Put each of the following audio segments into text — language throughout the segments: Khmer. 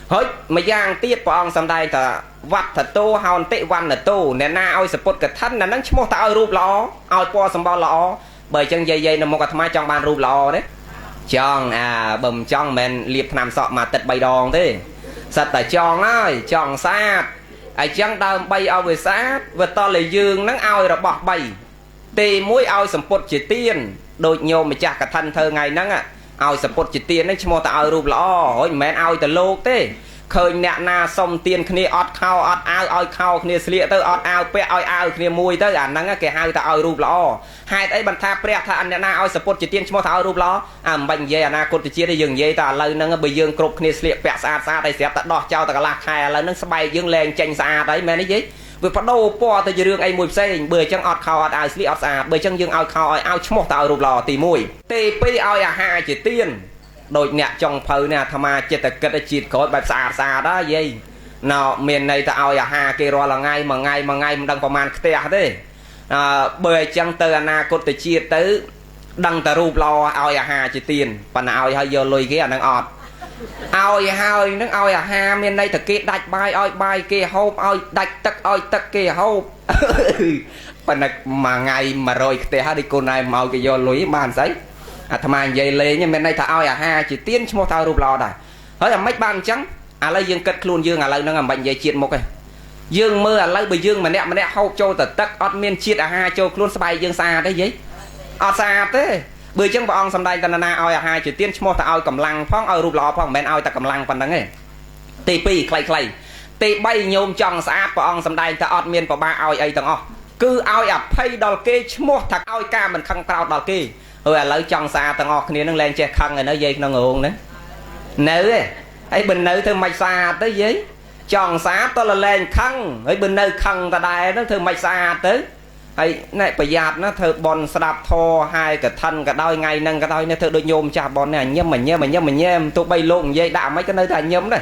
ហើយម្យ៉ាងទៀតព្រះអង្គសម្ដែងថាវត្តតោហោនតិវណ្ណតោអ្នកណាឲ្យសពុតកឋិនអាហ្នឹងឈ្មោះថាឲ្យរូបល្អឲ្យពណ៌សម្បុរល្អបើអញ្ចឹងយាយៗនៅមុខអាត្មាចង់បានរូបល្អទេចង់អាបើមិនចង់មិនមែនលាបថ្នាំសក់មួយអាទិត្យ3ដងទេសិតតែចង់ហើយចង់ស្អាតអញ្ចឹងដើម្បីឲ្យវាស្អាតវាតតែយើងនឹងឲ្យរបស់3ទី1ឲ្យសម្ពុតជាទៀនដូចញោមម្ចាស់កឋិនធ្វើថ្ងៃហ្នឹងឲ្យសម្ពុតជាទៀនហ្នឹងឈ្មោះតែឲ្យរូបល្អហើយមិនមែនឲ្យតែលោកទេឃើញអ្នកណាសុំទៀនគ្នាអត់ខោអត់អាវឲ្យខោគ្នាស្លៀកទៅអត់អាវពាក់ឲ្យអាវគ្នាមួយទៅអាហ្នឹងគេហៅថាឲ្យរូបល្អហេតុអីបានថាព្រះថាអ្នកណាឲ្យសពុតជាទៀនឈ្មោះថាឲ្យរូបល្អអាមិនបាច់និយាយអនាគតជាតិទេយើងនិយាយតែឥឡូវហ្នឹងបើយើងគ្រប់គ្នាស្លៀកពាក់ស្អាតស្អាតហើយស្រាប់តែដោះចោលតែកន្លះខែឥឡូវហ្នឹងស្បែកយើងលែងចេញស្អាតហើយមែនទេយាយវាបដូរពណ៌ទៅជារឿងអីមួយផ្សេងបើអញ្ចឹងអត់ខោអត់អាវស្លៀកអត់ស្អាតបើអញ្ចឹងយើងឲ្យខោឲ្យអាវឈ្មោះតែឲ្យរូបល្អទី1ទី2ឲ្យអាហារជាទៀនដូចអ្នកចុងភៅនេះអាត្មាចិត្តតែគិតជាតិក្រោយបែបស្អាតស្អាតហ៎យាយណៅមានន័យថាឲ្យអាហារគេរាល់ថ្ងៃមួយថ្ងៃមួយថ្ងៃមិនដឹងប្រមាណខ្ទះទេអើបើអញ្ចឹងទៅអនាគតជាតិទៅដឹងតែរូបល្អឲ្យអាហារជាទៀនប៉ុន្តែឲ្យឲ្យយកលុយគេអានឹងអត់ឲ្យហើយនឹងឲ្យអាហារមានន័យថាគេដាច់បាយឲ្យបាយគេហូបឲ្យដាច់ទឹកឲ្យទឹកគេហូបប៉ុន្តែមួយថ្ងៃ100ខ្ទះហើយដូចកូនឯងមកគេយកលុយបានស្អីអាត្មានិយាយលេងមានន័យថាឲ្យអាហារជាទៀនឈ្មោះថារូបល្អដែរហើយអាម៉េចបានអញ្ចឹងឥឡូវយើងគិតខ្លួនយើងឥឡូវហ្នឹងអាម៉េចនិយាយជាតិមុខឯងយើងមើលឥឡូវបើយើងម្នាក់ម្នាក់ហូបចូលតែទឹកអត់មានជាតិអាហារចូលខ្លួនស្បែកយើងស្អាតទេយាយអត់ស្អាតទេបើអញ្ចឹងព្រះអង្គសម្ដែងតណ្ណាឲ្យអាហារជាទៀនឈ្មោះថាឲ្យកម្លាំងផងឲ្យរូបល្អផងមិនមែនឲ្យតែកម្លាំងប៉ុណ្្នឹងទេទី2ខ្លីៗទី3ញោមចង់ស្អាតព្រះអង្គសម្ដែងថាអត់មានប្របាឲ្យអីទាំងអស់គឺឲ្យអភ័យដល់គេឈ្មោះថាឲ្យការមិនខឹងក្រោតដល់គេហើយឥឡូវចង់ស្អាតទាំងអស់គ្នានឹងលែងចេះខឹងឯនៅយាយក្នុងរោងហ្នឹងនៅទេហើយបើនៅធ្វើមិនស្អាតទៅយាយចង់ស្អាតតលលែងខឹងហើយបើនៅខឹងតដែរហ្នឹងធ្វើមិនស្អាតទៅហើយណែប្រយ័ត្នណាធ្វើបន់ស្ដាប់ធរហើយកឋិនក៏ដោយថ្ងៃហ្នឹងក៏ដោយនេះធ្វើដូចញោមចាស់បន់នេះញឹមញឹមញឹមញឹមទោះបីលោកនិយាយដាក់មិនក៏នៅតែញឹមដែរ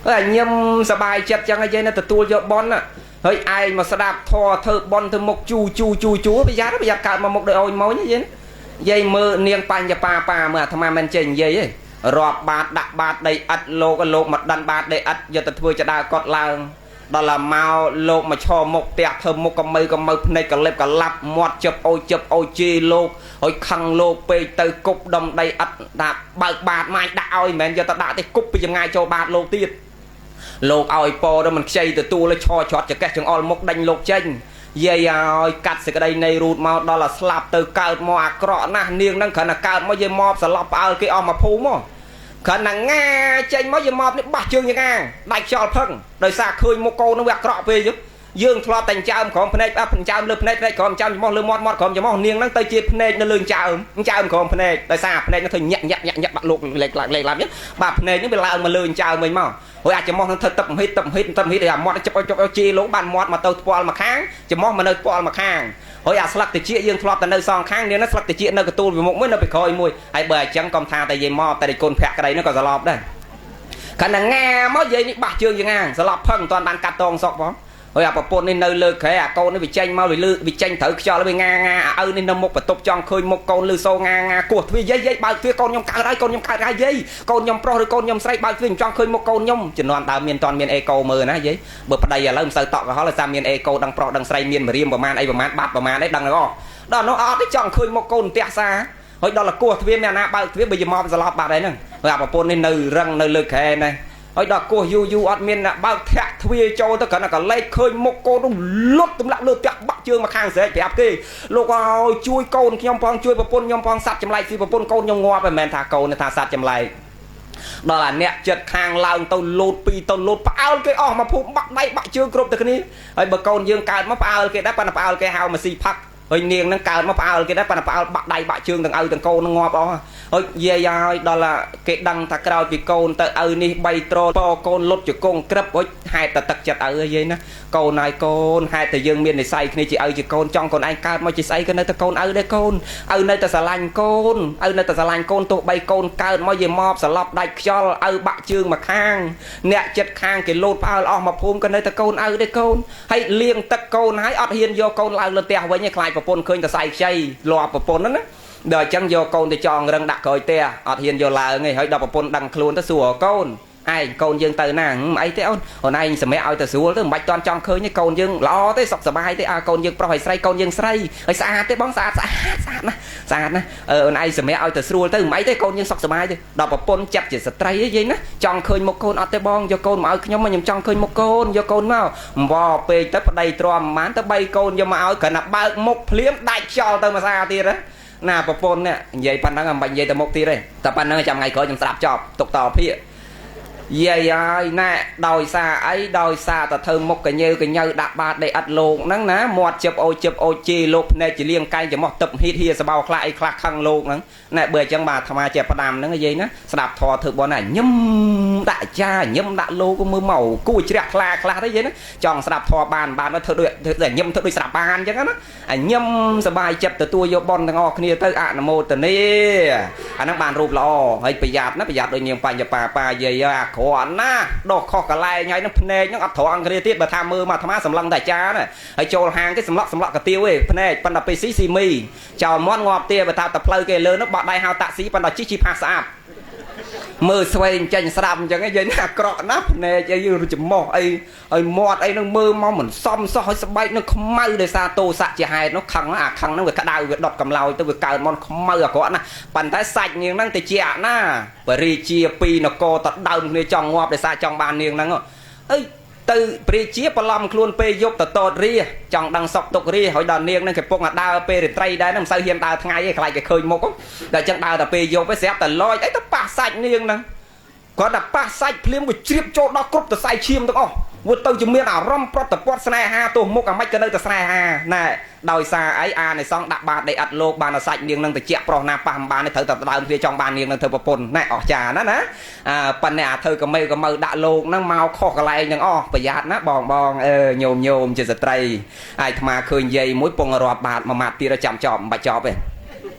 ហើយញឹមសบายចិត្តចឹងឯងយាយនៅទទួលយកបន់ណាហើយឯងមកស្ដាប់ធរធ្វើបន់ធ្វើមុខជូជូជូជូប្រយ័ត្នប្រយ័ត្នកើតមកមុខដោយអូនម៉ូនយាយយាយមើលនាងបញ្ញបាបាមើលអាត្មាមិនចេះនិយាយទេរាប់បាតដាក់បាតដីឥដ្ឋលោកលោកមកដិនបាតដីឥដ្ឋយកទៅធ្វើចដើកត់ឡើងដល់ឡាមកលោកមកឈរមុខផ្ទះធ្វើមុខកមើកមើភ្នែកកលិបកឡាប់មាត់ជឹបអូជឹបអូជេលោកហើយខឹងលោកពេកទៅគប់ដុំដីឥដ្ឋដាក់បើកបាតម៉ាញ់ដាក់ឲ្យមិនមែនយកទៅដាក់ទេគប់ពីចម្ងាយចូលបាតលោកទៀតលោកឲ្យពោទៅមិនខ្ចីទទួលឈរច្រត់ចកេះចង្អុលមុខដេញលោកចេញយាយឲ្យកាត់សេចក្តីនៃរូតមកដល់តែស្លាប់ទៅកើតមកអាក្រក់ណាស់នាងហ្នឹងគ្រាន់តែកើតមកយាយមកស្លាប់ផ្អើលគេអស់មកភូមិមកគ្រាន់តែងាចេញមកយាយមកនេះបាសជើងយ៉ាងអាងដាច់ខ្យល់ផឹងដោយសារឃើញមុខកូនហ្នឹងវាអាក្រក់ពេកយើងធ្លាប់តែចិញ្ចើមក្រោមភ្នែកចិញ្ចើមលើភ្នែកភ្នែកក្រោមចិញ្ចើមច្មោះលើមាត់មាត់ក្រោមច្មោះនាងហ្នឹងទៅជាភ្នែកនៅលើចិញ្ចើមចិញ្ចើមក្រោមភ្នែកដោយសារភ្នែកហ្នឹងធ្វើញាក់ញាក់ញាក់ញាក់បាក់លោកលេខឡើងលេខឡើងបាទភ្នែកហ្នឹងវាឡើងមកលើចិញ្ចើមវិញមកហើយអាចច្មោះហ្នឹងធ្វើទឹកមហិតទឹកមហិតទឹកមហិតអាមាត់ជិបឲ្យជិបឲ្យជេលោកបានមាត់មកទៅថ្ពាល់មកខាងច្មោះមកនៅថ្ពាល់មកខាងហើយអាស្លឹកតិចយើងធ្លាប់តែនៅសងខាងនាងហ្នឹងស្លឹកតិចនៅកទូលពីមុខមួយនៅពីក្រោយមួយហើយបើអញ្ចឹងកុំថាតែយាយមកតែគុណភក្តីហ្នឹងក៏ស្លាប់ដែរកាលណាងាមកយាយនេះបាសជើងយ៉ាងអាងស្លាប់ផឹងមិនទាន់បានកាត់តងសក់ផងហើយអាប្រពន្ធនេះនៅលើក្រែអាកូននេះវាចេញមកវាលឺវាចេញត្រូវខ្យល់វាងាងាឪនេះនៅមុខបន្ទប់ចង់ឃើញមុខកូនលឺសូងាងាគោះទ្វារយាយយាយបើកទ្វារកូនខ្ញុំកើតហើយកូនខ្ញុំកើតហើយយាយកូនខ្ញុំប្រុសឬកូនខ្ញុំស្រីបើកទ្វារខ្ញុំចង់ឃើញមុខកូនខ្ញុំជំនាន់ដើមមានតន់មានអេកូមើលណាយាយបើប្តីឥឡូវមិនសូវតក់កុហកដោយសារមានអេកូដឹងប្រុសដឹងស្រីមានម្រាមប្រមាណអីប្រមាណបាត់ប្រមាណអីដឹងទាំងអស់ដល់នោះអត់ទេចង់ឃើញមុខកូនផ្ទះសាហើយដល់លគោះទ្វារមានអាណាបើកទ្វារបើយមកស្លាប់បាត់ហើយហ្នឹងហើយអាប្រពន្ធនេះនៅរឹងនៅលើក្រែនេះហើយដល់គោះយូរយូរអត់មានអ្នកបើកធាក់ទ្វារចូលទៅគ្រាន់តែកលេចឃើញមុខកូននោះលុតទម្លាក់លើផ្ទះបាក់ជើងមកខាងស្រែកប្រាប់គេលោកឲ្យជួយកូនខ្ញុំផងជួយប្រពន្ធខ្ញុំផងសัตว์ចម្លែកស៊ីប្រពន្ធកូនខ្ញុំងាប់ហើយមិនមែនថាកូនថាសัตว์ចម្លែកដល់អាអ្នកចិត្តខាងឡើងទៅលូតពីទៅលូតផ្អើលគេអស់មកភូមិបាក់ដៃបាក់ជើងគ្រប់តែគ្នាហើយបើកូនយើងកើតមកផ្អើលគេដែរប៉ុន្តែផ្អើលគេហៅមកស៊ីផឹកហើយនាងហ្នឹងកើតមកផ្អើលគេដែរប៉ុន្តែផ្អើលបាក់ដៃបាក់ជើងទាំងឪទាំងកូនហ្នឹងងាប់អស់ហើយយាយឲ្យដល់គេដឹងថាក្រោយពីកូនទៅឪនេះ3ត្រពកូនលុតជង្គង់ក្រឹបហុចហេតុតែទឹកចិត្តឪយាយណាកូនហើយកូនហេតុតែយើងមាននិស័យគ្នាជាឪជាកូនចង់កូនឯងកើតមកជាស្អីក៏នៅតែកូនឪដែរកូនឪនៅតែស្រឡាញ់កូនឪនៅតែស្រឡាញ់កូនទោះបីកូនកើតមកយាយមកសន្លប់ដាច់ខ្យល់ឪបាក់ជើងមកខាងអ្នកចិត្តខាងគេលោតផ្អើលអស់មកភូមិក៏នៅតែកូនឪដែរកូនហើយលាងទឹកកូនហើយអត់ហ៊ានយកកូនឡើងលើផ្ទះវិញទេខ្លាចប្រពន្ធឃើញតែសៃខ្ចីលាប់ប្រពន្ធហ្នឹងណាដល់អញ្ចឹងយកកូនទៅចងរឹងដាក់ក្រោយផ្ទះអត់ហ៊ានយកឡើងទេហើយដល់ប្រពន្ធដឹងខ្លួនទៅសួរកូន ឯងកូនយើងទៅណាអីទេអូនអូនឯងសម្រាប់ឲ្យទៅស្រួលទៅមិនបាច់តន់ចង់ឃើញទេកូនយើងល្អទេសុខសប្បាយទេអើកូនយើងប្រុសឲ្យស្រីកូនយើងស្រីឲ្យស្អាតទេបងស្អាតស្អាតស្អាតណាស់ស្អាតណាស់អូនឯងសម្រាប់ឲ្យទៅស្រួលទៅមិនអីទេកូនយើងសុខសប្បាយទេដល់ប្រពន្ធចិត្តជាស្ត្រីឯងណាចង់ឃើញមុខកូនអត់ទេបងយកកូនមកឲ្យខ្ញុំខ្ញុំចង់ឃើញមុខកូនយកកូនមកវពេកទៅប្តីទ្រាំមិនបានទៅបីកូនយកមកឲ្យគ្រាន់តែបើកមុខភ្លាមដាច់ខ្យល់ទៅមួយសាទៀតណាប្រពន្ធនេះនិយាយប៉ុណ្ណឹងមិនបាច់និយាយទៅមុខទៀតទេតែប៉ុណ្ណឹងចាំថ្ងៃក្រោយខ្ញុំស្ដាប់ចប់ទុកតភាកយាយហើយណែដោយសារអីដោយសារតែធ្វើមុខកញើកញើដាក់បាតដីឥដ្ឋលោកហ្នឹងណាមាត់ជឹបអូជឹបអូជេលោកភ្នែកជាលៀងកែងច្រមុះទឹកហៀតហៀសបោខ្លះអីខ្លះខឹងលោកហ្នឹងណែបើអញ្ចឹងបាទអាត្មាជាផ្ដាំហ្នឹងនិយាយណាស្ដាប់ធម៌ធ្វើបុណ្យណាញឹមដាក់ចាញឹមដាក់លោកមើលមកគួរជ្រះថ្លាខ្លះទៅនិយាយណាចង់ស្ដាប់ធម៌បានបានធ្វើដូចញឹមធ្វើដូចស្ដាប់បានអញ្ចឹងណាអាញឹមសบายចិត្តទទួលយកបុណ្យទាំងអស់គ្នាទៅអនុមោទនាអាហ្នឹងបានរូបល្អហើយប្រយ័ត្នណាប្រយ័ត្នដូចនាងបញ្ញបាបាយាយអាក្រក់ណាដោះខុសកន្លែងហើយនឹងភ្នែកនឹងអត់ត្រង់គ្នាទៀតបើថាមើលមកអាត្មាសម្លឹងតែអាចារ្យណាហើយចូលហាងគេសម្លក់សម្លក់កាទៀវឯងភ្នែកប៉ុន្តែពេលស៊ីស៊ីមីចោលមាត់ងាប់ទៀតបើថាតែផ្លូវគេលើនោះបោះដៃហៅតាក់ស៊ីប៉ុន្តែជីជីផាសស្អាតមើលស្វែងចេញស្ដាប់អញ្ចឹងឯងយាយណាអាក្រក់ណាស់ភ្នែកអីច្រមុះអីហើយមាត់អីនឹងមើលមកមិនសមសោះហើយស្បែកនឹងខ្មៅដោយសារទោសៈជាហេតុនោះខឹងអាខឹងហ្នឹងវាក្តៅវាដុតកម្លោចទៅវាកើតមកខ្មៅអាក្រក់ណាស់ប៉ុន្តែសាច់នាងហ្នឹងទៅជាអាណាបរិជាពីរនគរតដើមគ្នាចង់ងាប់ដោយសារចង់បាននាងហ្នឹងអីទៅព្រះជាបន្លំខ្លួនពេលយប់ទៅតតរាចង់ដឹងសុកទុករាហើយដល់នាងនឹងគេពងអាដើរពេលរាត្រីដែរនឹងមិនសូវហ៊ានដើរថ្ងៃទេខ្លាចគេឃើញមុខដល់អញ្ចឹងដើរតែពេលយប់ឯងស្រាប់តែលយអីទៅប៉ះសាច់នាងហ្នឹងគាត់តែប៉ះសាច់ភ្លាមវាជ្រាបចូលដល់គ្រប់សរសៃឈាមទាំងអស់វាទៅជាមានអារម្មណ៍ប្រតិពត់ស្នេហាទោះមុខអាម៉េចក៏នៅតែស្នេហាណែដោយសារអីអានិសង្ឃដាក់បាតដីឥដ្ឋលោកបានអាសាច់នាងនឹងតិចប្រុសណាប៉ះមិនបានទេត្រូវតែដើមគ្នាចង់បាននាងនឹងធ្វើប្រពន្ធណែអស្ចារ្យណាស់ណាអើប៉ុន្តែអាធ្វើកមេកមើដាក់លោកហ្នឹងមកខុសកន្លែងទាំងអស់ប្រយ័ត្នណាបងបងអឺញោមញោមជាស្ត្រីអាយអាត្មាឃើញយាយមួយពងរាប់បាតមួយម៉ាត់ទៀតចាំចប់មិនបាច់ចប់ទ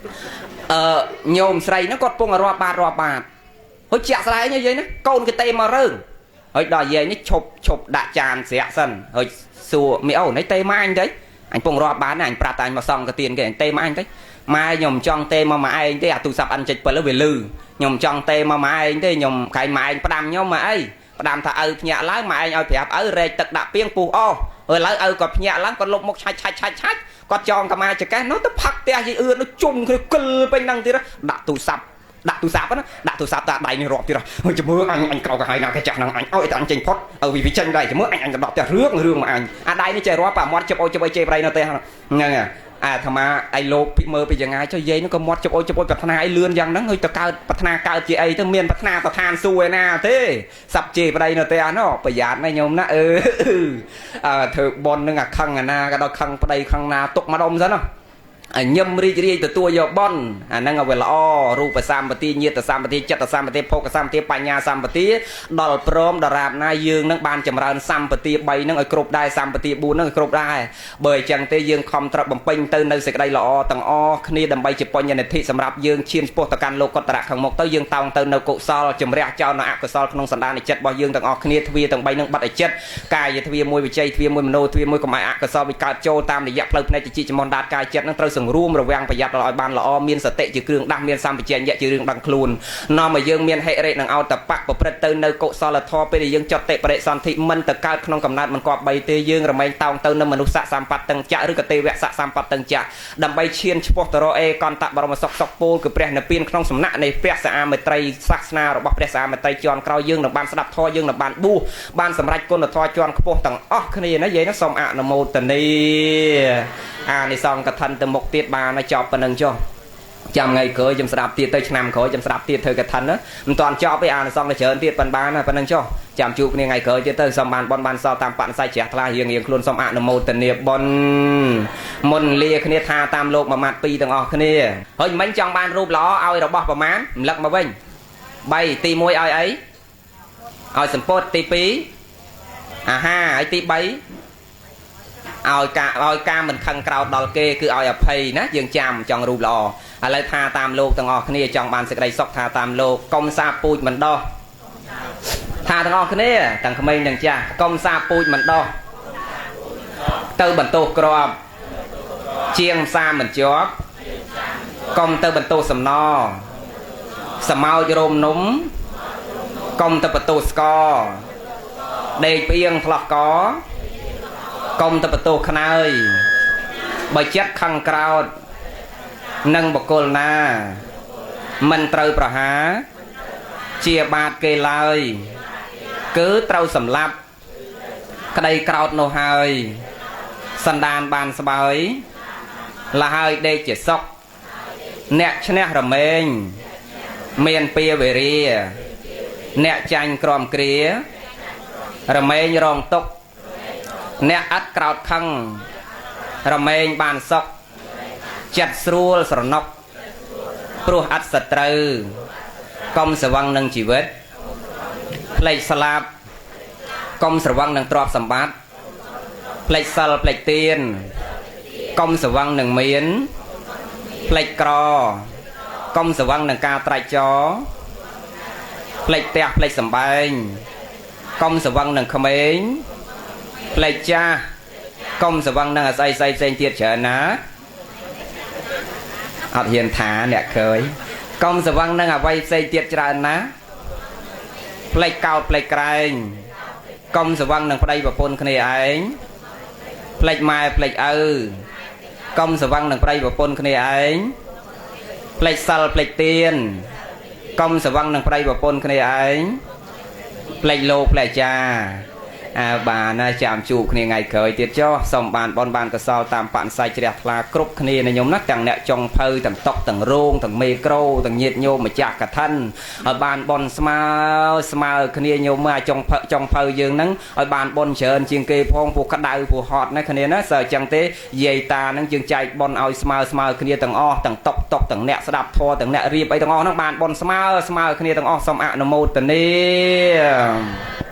េអឺញោមស្រីហ្នឹងគាត់ពងរាប់បាតរាប់បាតហើយជាក់ស្ដែងយាយណាកូនគេទេមករឿងហើយដល់យាយនេះឈប់ឈប់ដាក់ចានស្រាក់សិនហើយសួរមីអូននេះទេមកអញទេអញពងរាប់បានអញប្រាប់តែអញមកសង់កាទៀនគេអញទេមកអញទេម៉ែខ្ញុំចង់ទេមកម៉ែឯងទេអាទូរស័ព្ទ N7 វាលឺខ្ញុំចង់ទេមកម៉ែឯងទេខ្ញុំខែម៉ែឯងផ្ដាំខ្ញុំមកអីផ្ដាំថាឪភ្ញាក់ឡើងម៉ែឯងឲ្យប្រាប់ឪរែកទឹកដាក់ពីងពុះអស់ហើយឡើយឪក៏ភ្ញាក់ឡើងគាត់លុបមុខឆាច់ឆាច់ឆាច់ឆាច់គាត់ចងកម្មាចកេះនោះទៅផឹកផ្ទះយាយអឿននោះជុំគ្នាកិលពេញហ្នឹងទៀតដាក់ទូរស័ព្ទដាក់ទូរស័ព្ទណាដាក់ទូរស័ព្ទតាដៃនេះរាប់ទៀតហើយជំរឿអញអញក្រោកហើយណាគេចាស់ហ្នឹងអញឲ្យតែអញចេញផុតឲ្យវាចេញដែរជំរឿអញអញទៅដល់ផ្ទះរឿងរឿងមកអញអាដៃនេះចេះរាប់អាមាត់ជិបអូជិបអីជេរប្រៃនៅផ្ទះហ្នឹងអាអាត្មាឯលោកពីមើលពីយ៉ាងណាចុះយាយនោះក៏មាត់ជិបអូជិបអូប្រាថ្នាអីលឿនយ៉ាងហ្នឹងហើយទៅកើតប្រាថ្នាកើតជាអីទៅមានប្រាថ្នាស្ថានសួគ៌ឯណាទេសັບជេរប្តីនៅផ្ទះនោះប្រយ័ត្នណាញោមណាអឺអើធ្វើប៉ុននឹងអាខឹងអាណាក៏ដល់ខឹងប្តីខឹងណាទុកម្ដុំសិនណាអញឹមរីករាយទទួលយកបុណ្យអាហ្នឹងឲ្យវាល្អរូបសម្បទាញាតសម្បទាចិត្តសម្បទាភោគសម្បទាបញ្ញាសម្បទាដល់ព្រមដរាបណាយើងនឹងបានចម្រើនសម្បទា3ហ្នឹងឲ្យគ្រប់ដែរសម្បទា4ហ្នឹងឲ្យគ្រប់ដែរបើអញ្ចឹងទេយើងខំត្រូវបំពេញទៅនៅសេចក្តីល្អទាំងអស់គ្នាដើម្បីជាបញ្ញនិធិសម្រាប់យើងឈានឆ្ពោះទៅកាន់លោកុត្តរៈខាងមុខទៅយើងតោងទៅនៅកុសលជំរះចោលនៅអកុសលក្នុងសន្តានចិត្តរបស់យើងទាំងអស់គ្នាទ្វាទាំង3ហ្នឹងបាត់ឲ្យចិត្តកាយទ្វាមួយវិជ័យទ្វាមួយមโนទ្វាមួយកុំឲ្យអកុសលវាកើតចូលតាមរយៈផ្លូវភ្នែកជាចំនដាតកាយចិត្តហ្នឹងត្រូវសង្រួមរវាងប្រយ័ត្នឲ្យបានល្អមានសតិជាគ្រឿងដាស់មានសម្បជញ្ញៈជារឿងដឹងខ្លួននាំឲ្យយើងមានហិរិនិងអោតបៈប្រព្រឹត្តទៅនៅកុសលធម៌ពេលដែលយើងចត់តិបរិសន្ធិមិនទៅកើតក្នុងកំណើតមិនគប្បីទេយើងរមែងតោងទៅនៅមនុស្សសម្បត្តិទាំងចៈឬក៏ទេវៈសម្បត្តិទាំងចៈដើម្បីឈានឆ្ពោះទៅរកអេកន្តបរមសុខសុខពោលគឺព្រះនិព្វានក្នុងសំណាក់នៃព្រះសាមេត្រីសាសនារបស់ព្រះសាមេត្រីជាន់ក្រោយយើងនឹងបានស្ដាប់ធម៌យើងនឹងបានបួសបានសម្រេចគុណធម៌ជាន់ខ្ពស់ទាំងអស់គ្នាណាយាយណាសូមអនុមោទនាអានិសង្ឃកឋិនទៅមុខទៀតបានហើយចប់ប៉ុណ្្នឹងចុះចាំថ្ងៃក្រោយខ្ញុំស្ដាប់ទៀតទៅឆ្នាំក្រោយខ្ញុំស្ដាប់ទៀតធ្វើកឋិនណាមិនតាន់ចប់ទេអានិសង្ឃទៅច្រើនទៀតប៉ុនបានណាប៉ុណ្្នឹងចុះចាំជួបគ្នាថ្ងៃក្រោយទៀតទៅសូមបានបុណ្យបានសល់តាមបនិស័យជ្រះថ្លារៀងរៀងខ្លួនសូមអនុមោទនាបុណ្យមុនលាគ្នាថាតាមលោកមួយម៉ាត់ពីរទាំងអស់គ្នាហើយមិញចង់បានរូបល្អឲ្យរបស់ប្រមាណរំលឹកមកវិញ3ទី1ឲ្យអីឲ្យសម្ពុតទី2អាហារហើយទី3ឲ្យការមិនខឹងក្រោតដល់គេគឺឲ្យអភ័យណាយើងចាំចង់រូបល្អឥឡូវថាតាមលោកទាំងអស់គ្នាចង់បានសេចក្តីសុខថាតាមលោកកុំសាពូជមិនដោះថាទាំងអស់គ្នាទាំងក្មេងទាំងចាស់កុំសាពូជមិនដោះទៅបន្ទោសក្របជាងសាមិនជាប់កុំទៅបន្ទោសសំណសមោចរោមនំ កុំទៅបន្ទោស្កដេកផ្អៀងផ្លោះកកុំទៅបន្ទោខ្នើយបើចិត្តខឹងក្រោតនឹងបុគ្គលណាមិនត្រូវប្រហារជាបាតគេឡើយគឺត្រូវសម្លាប់ក្តីក្រោតនោះហើយសន្តានបានស្បើយលហើយដេកជាសុខអ្នកឈ្នះរមែងមានពៀវេរាអ្នកចាញ់ក្រំគ្រារមែងរងទុកអ្នកឥតក្រោតខឹងរមែងបានសុខចិត្តស្រួលស្រណុកព្រោះអត់សត្រូវកុំស្រវឹងនឹងជីវិតផ្លេចស្លាប់កុំស្រវឹងនឹងទ្រព្យសម្បត្តិផ្លេចសិលផ្លេចទានកុំស្រវឹងនឹងមានផ្លេចក្រកុំស្រវឹងនឹងការត្រាច់ចរផ្លេចផ្ទះផ្លេចសំបែងកុំស្រវឹងនឹងក្មេងផ្លេចចាស់កុំស្រវឹងនឹងអាស្អីស្អីផ្សេងទៀតច្រើនណាអត់ហ៊ានថាអ្នកឃើញកុំស្រវឹងនឹងអ្វីផ្សេងទៀតច្រើនណាផ្លេចកោតផ្លេចក្រែងកុំស្រវឹងនឹងប្តីប្រពន្ធគ្នាឯងផ្លេចម៉ែផ្លេចឪកុំស្រវឹងនឹងប្តីប្រពន្ធគ្នាឯងផ្លេចសិលផ្លេចទានកុំស្រវឹងនឹងប្តីប្រពន្ធគ្នាឯងផ្លេចលោកផ្លេចចាអើបានណាចាំជួបគ្នាថ្ងៃក្រោយទៀតចុះសូមបានបនបានកសលតាមបនិស័យជ្រះថ្លាគ្រប់គ្នាណាញោមណាទាំងអ្នកចុងភៅទាំងតុកទាំងរោងទាំងមេក្រូទាំងញាតញោមម្ចាស់កឋិនឲ្យបានបនស្មើស្មើគ្នាញោមមើលចុងភៅយើងហ្នឹងឲ្យបានបនច្រើនជាងគេផងពួកក្តៅពួកហត់ណាគ្នាណាសើអញ្ចឹងទេយាយតាហ្នឹងយើងចែកបនឲ្យស្មើស្មើគ្នាទាំងអស់ទាំងតុកតុកទាំងអ្នកស្ដាប់ធម៌ទាំងអ្នករៀបអីទាំងអស់ហ្នឹងបានបនស្មើស្មើគ្នាទាំងអស់សូមអនុមោទនា។